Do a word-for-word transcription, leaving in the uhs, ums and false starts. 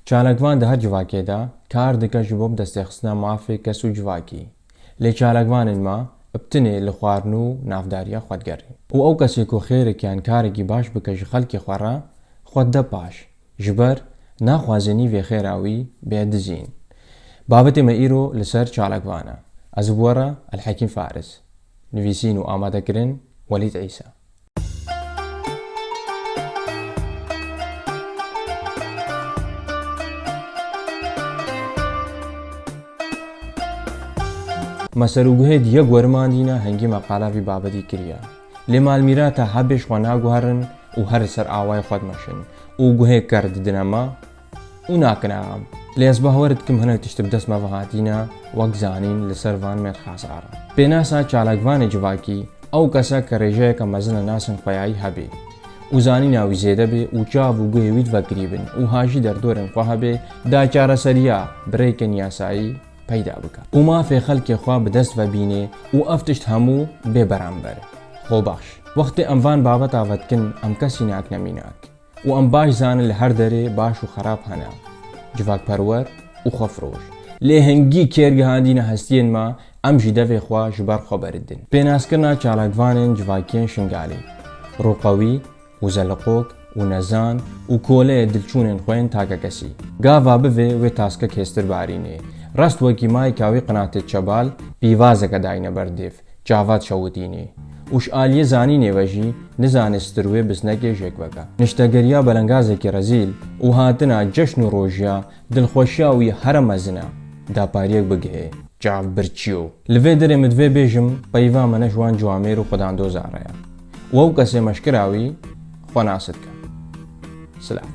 Çalakvan di her civakê de kar dike ji bo bidestêxistina mafê kes û civakî. Lê çalakvanên me bi tinê li xwarin û navdariya xwe digerin. Û ew kesê ku xêrek yan karekî baş bike ji xelkê xwe re, xwe dide paş. Ji ber naxwaze nîvê xêra wî bê dizîn. Babetê me îro li ser çalakvan e. Ez bi we re Elhekîm Faris. Nivîsîn û amadekirin Welîd Îsa. Me ser û guhê di yek werimandî ne hingî me qala vî babetî kiriye. Lê malmîrata hebê ji xwe naguherin û her li ser awayê xwe dimeşin û guhê ker didine me û nakin axam. Lê ez bawer dikim hinek tişt bi dest me ve hatîne, wek zanîn li ser van mêrxasar e. Pênasa çalakvanê civakî ew kes e ke rêjeyeke mezin e nasên xweyayî hebê û zanîna wî zêde bê û çav û guhê wî divekirî bin û ha jî derdorên xwe hebê da çareseriya bi rêkên yasayî peyda bike û mafê xelkê xwe bi dest ve bînê û ev tişt hemû bê beramber. Xwebexş. Wextê em van babeta ve dikin, em kesî nakine mînak. Û em baş zanin li her derê baş û xerab hene. Civakperwer û xwefiroj. Lê hingî kêr gihandîne hestiyên me, em jî devê xwe ji ber xwe beridin. Pênaskirina çalakvanên civakiyên Şingalê. Rûqewî û zeliqok û nezan û koleyê dilçûnên xwe yên takekesî. Gava bivê wê taskek hêstir barînê. Rast wekî mayika wî qinatê çebal pîvazeke dayne ber dêv, çava dişewitînê. Û ji aliyê zanînê ve jî nizane stir wê biznekê jêk veke. Niştegeriya belengazekî rezîl û hatina ceşn û rojiya dilxweşiya wî here mezin e, dapariyek bigihê. Çav birçiyo. Li vê derê min divê bêjim, peyva me ne ji wan ciwamêr û xwedandoza re ye. Û ew kesê meşkira wî xwe nas dike. Silav.